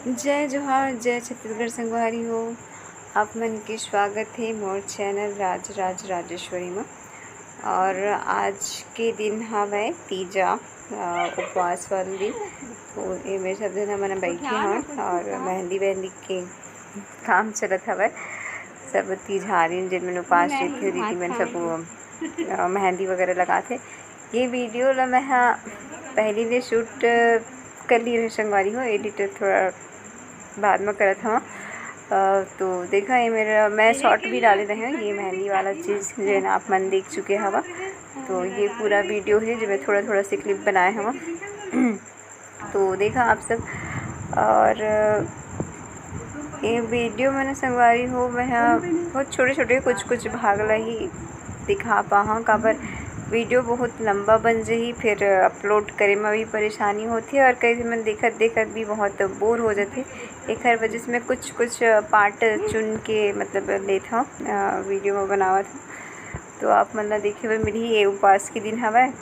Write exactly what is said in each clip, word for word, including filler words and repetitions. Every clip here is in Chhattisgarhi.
जय जोहार, जय छत्तीसगढ़ संगवारी हो। आप मन के स्वागत हे मोर चैनल राज राज राजेश्वरी म। और आज के दिन हवय तीजा, अ, उपवास वाला दिन। तो एमे सब झन हमन बइठे हवन और मेहंदी वेहंदी के काम चलत हवय। सब तीजहारिन जेन मन उपास रहिथे, दीदी मन सब वो, अ, मेहंदी वगैरह लगाथे। ये वीडियो ला मैं ह पहली ले शूट कर ली रहे संगवारी हो, एडिट थोड़ा बाद में करत हवं। अ, तो देखा, ये मेरा, मैं शॉर्ट भी डाले रहे हवं, ये मेहंदी वाला चीज़ जेन आप मन देख चुके हवा। तो ये पूरा वीडियो है जो मैं थोड़ा थोड़ा से क्लिप बनाए हवं। तो देखा आप सब, और ये वीडियो मैंने संगवारी हो, मैं ह बहुत छोटे छोटे कुछ कुछ भाग ला ही दिखा पाहूँ, काबर वीडियो बहुत लंबा बन जही, फिर अपलोड करे में भी परेशानी होती है और कई मन देखत देखत भी बहुत बोर हो जाते। एकर वजह से मैं कुछ कुछ पार्ट चुन के, मतलब, लेत हूँ, अ, वीडियो में बनावत हूँ। तो आप मन ला देखे बर मिलही, ये उपवास के दिन हवय।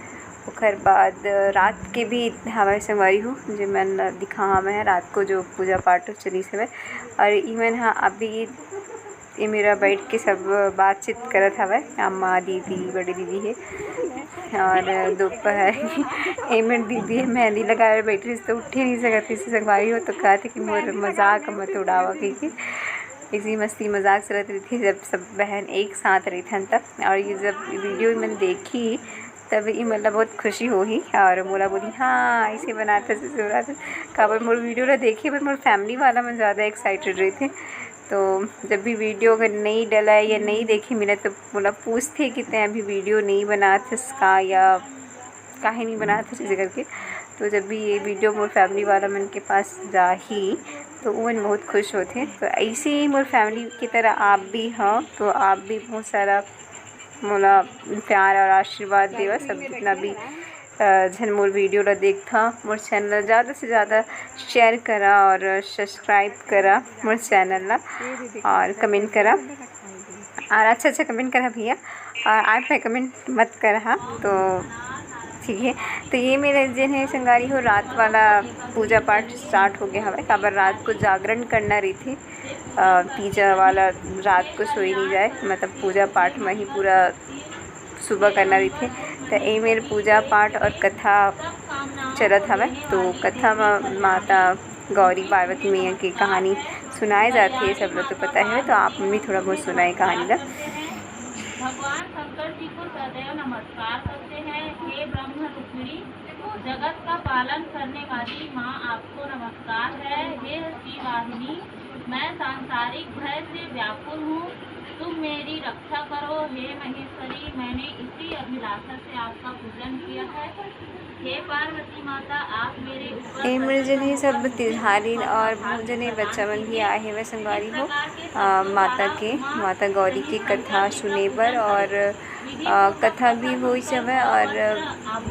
ओकर बाद रात के भी हवय संगवारी हो, जे मन ला दिखा हवय रात को जो पूजा पाठ चलिस हवय। और इमन ह अभी ये मेरा बैठ के सब बातचीत करत हवय, अम्मा, दीदी, बड़ी दीदी है। और दोपहर ये मेर दीदी है, मेहंदी लगाए बर बैठ रही तो उठे नहीं सकत, इसी संगवारी हो तो कहते कि मोर मजाक मत उड़ावा कहिके। इसी मस्ती मजाक चलत रहिथे जब सब बहन एक साथ रहिथन तब। और ये जब वीडियो मन देखी तब ये मतलब बहुत खुशी होही और मोला बोली, "हाँ, ऐसे बनाते, ऐसे बनाते।" काबर मोर वीडियो ला देखे बर मोर फैमिली वाला मन ज़्यादा एक्साइटेड रहिथे। तो जब भी वीडियो अगर नई डलाए या नई देखे मिले तो मोला पूछथे कि "तैं अभी वीडियो नई बनात हस का या काहे नहीं बनात हस?" ऐसे करके। तो जब भी ये वीडियो मोर फैमिली वाला मन के पास जाही तो वो मन बहुत खुश होथे। तो ऐसे ही मोर फैमिली की तरह आप भी हो, तो आप भी बहुत सारा मोला प्यार और आशीर्वाद देवा, सब जितना भी, अ, झन मोर वीडियो ला देखथा, मोर चैनल ला ज़्यादा से ज़्यादा शेयर करा और सब्सक्राइब करा मोर चैनल ला, और कमेंट करा और अच्छा अच्छा कमेंट करा भैया। और आप पे कमेंट मत करा, तो ठीक है। तो ये मेरे जेन है संगवारी हो, रात वाला पूजा पाठ स्टार्ट हो गया हवय, काबर रात को जागरण करना रहिथे। अ, तीजा वाला रात को सोई नहीं जाए, मतलब पूजा पाठ में ही पूरा सुबह करना रहिथे। तो ए मेर पूजा पाठ और कथा चलत हवय। तो कथा में माता गौरी पार्वती मैया की कहानी सुनाए जाथे, सब लोग तो पता है, तो आप भी थोड़ा बहुत सुनाए कहानी ला। भगवान शंकर जी को सदैव नमस्कार करते हैं। हे ब्रह्म रुक्मिणी, जगत का पालन करने वाली माँ, आपको नमस्कार है। हे श्री वाहिनी, मैं सांसारिक भय से व्याकुल हूँ, तुम मेरी रक्षा करो। हे महेश्वरी, मैंने इसी अभिलाषा से आपका पूजन किया है। हे पार्वती माता, आप मेरे ऊपर ए मेर जने सब तिहारिन और बहुत जने बच्चा मन भी आए हवय संगवारी हो, अ, माता के, माता गौरी के कथा सुने बर और, अ, कथा भी होइस हवय और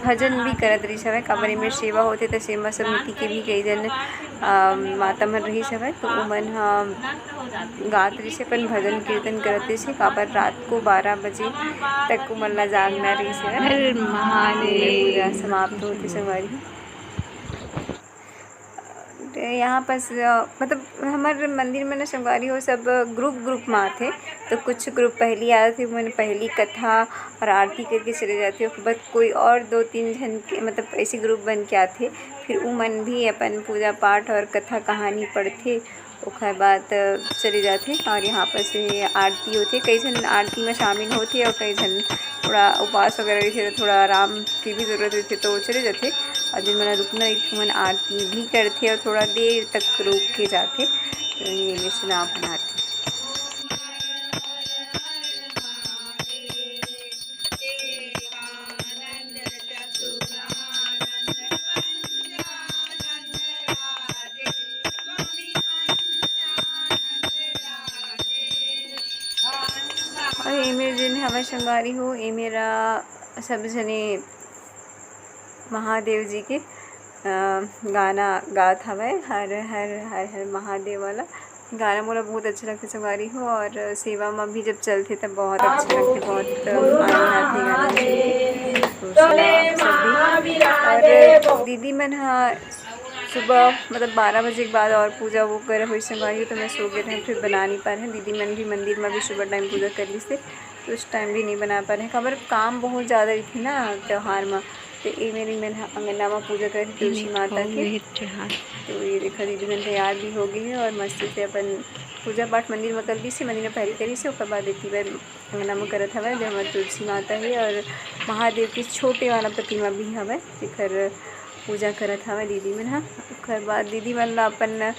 भजन भी करत रहिस हवय। काबर ए मेर सेवा होथे, त सेवा समिति के भी कई जन, अ, माता मन रहिस हवय, तो उमन ह गात रहिस हे, अपन भजन कीर्तन करत रहिस हे, काबर रात को बारह बजे तक उमन ला जागना रहिस हे। हर महादेव। पूजा समाप्त होथे संगवारी। तो यहाँ पास, अ, मतलब हमर मंदिर में ना संगवारी हो सब ग्रुप ग्रुप में आथे, तो कुछ ग्रुप पहली आथे, मन पहली कथा और आरती करके चले जाथे, ओकर बाद कोई और दो तीन झन के, मतलब ऐसे ग्रुप बन के आथे, फिर उमन भी अपन पूजा पाठ और कथा कहानी पढ़थे। ओखर बाद चले जाथे और यहाँ पर से आरती होथे। कई झन आरती में शामिल होथे और कई झन थोड़ा उपास वगैरह रहिथे, तो थोड़ा आराम की भी ज़रूरत रहिथे, तो वो चले जाथे। और जिन मन रुकना रहिथे, मन आरती भी करथे और थोड़ा देर तक रुक के जाथे। तो ये मेर से नाम आरती। और ए मेर जेन हवय संगवारी हो, ए मेरा सब जने महादेव जी के, अ, गाना गात हवय, हर हर हर हर महादेव वाला गाना मोला बहुत अच्छा लगथे संगवारी हो। और सेवा म भी जब चलथे तब बहुत अच्छा लगथे, बहुत आनंद आथे गाना सुन के। तो सुना आप सब भी। और दीदी मन ह सुबह मतलब बारह बजे के बाद और पूजा वो करे होइस संगवारी, तो मैं सो गे रहें, फिर बना नहीं पाए रहें। दीदी मन भी मंदिर में भी सुबह टाइम पूजा कर लिस हे, तो उस टाइम भी नहीं बना पाए रहें, काबर काम बहुत ज़्यादा रहिथे ना त्यौहार में। तो ये मेरी मन ह अंगना में पूजा करत हे तुलसी माता के। तो ये देखा दीदी मन तैयार भी हो गई है और मस्ती से अपन पूजा पाठ मंदिर में कर लिस हे, मंदिर में पहले करिस हे, ओकर बाद एती बर अंगना में करत हवय, जो हमर तुलसी माता हे और महादेव के छोटे वाला प्रतिमा भी हवय, जेकर पूजा करत हवय दीदी मन ह। ओकर बाद दीदी मन ला अपन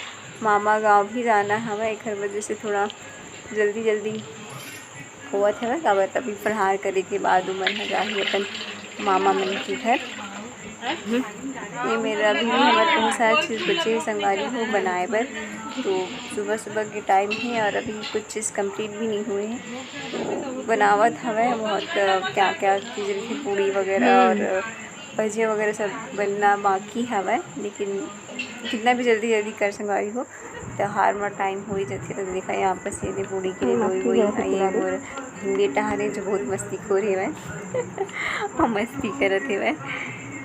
मामा गाँव भी जाना हवय, एकर वजह से थोड़ा जल्दी जल्दी होवत हवय, काबर तभी फलहार करे के बाद उमन ह जाही अपन मामा मन के घर। ये मेरा अभी भी हमर बहुत सारा चीज़ बचे हे संगवारी हो बनाए बर, तो सुबह सुबह के टाइम हे और अभी कुछ चीज़ कंप्लीट भी नहीं हुए हैं, तो बनावत हवय बहुत, अ, क्या क्या चीज़ रहिथे, पूड़ी वगैरह और भजिया वगैरह सब बनना बाकी हवय, लेकिन कितना भी जल्दी जल्दी कर संगवारी हो, त्यौहार में टाइम हो ही जाथे। तो देखा यहाँ पर सीधे पूड़ी के लिए लोई वोई आई है और हिंदी टहरे जो बहुत मस्ती खोर हेवय। और मस्ती करत हेवय।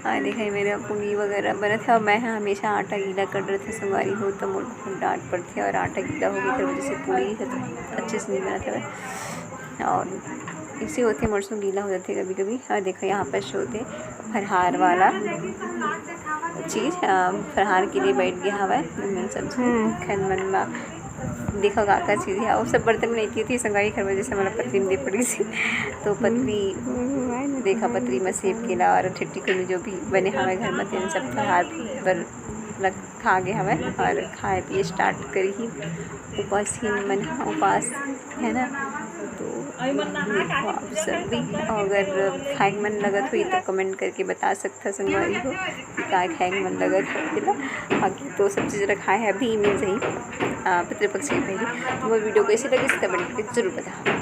और देखा ये मेरा पूड़ी वगैरह बनत है और मैं ह हमेशा आटा गीला कर रहे थे संगवारी हो, तो मोर बहुत डांट पड़ती है और आटा गीला हो गई, तो वजह से पूड़ी है तो अच्छे से नहीं बनत है। और इसे होते मोर से गीला हो जाते कभी कभी। और देखो यहाँ पर शो थे फरहार वाला चीज़, अ, फरहार के लिए बैठ गया हवा है। मैं सब हम्म। खन मन मा देखो का का चीज़ है, वो सब बर्तन में नहीं थी संगवारी घर में, जैसे हमारा पत्नी में दे पड़ी सी, तो पत्नी हम्म। देखा पत्नी में सेब केला और ठिट्टी कुल्लू जो भी बने हमारे घर में, तेन सब फरहार पर रख खा गे हवय और खाए पिए स्टार्ट करिही। उपास ही मन ह, उपास है ना, तो देखो आप सब भी, अगर खाए के मन लगत होही तो कमेंट करके बता सकता संगवारी हो कि का खाए के मन लगत हो तेला। बाकी तो सब चीज़ रखाए है अभी मिल जाही, अ, पितृपक्ष के पहले। तो वो वीडियो कैसी लगी कमेंट करके जरूर बताओ।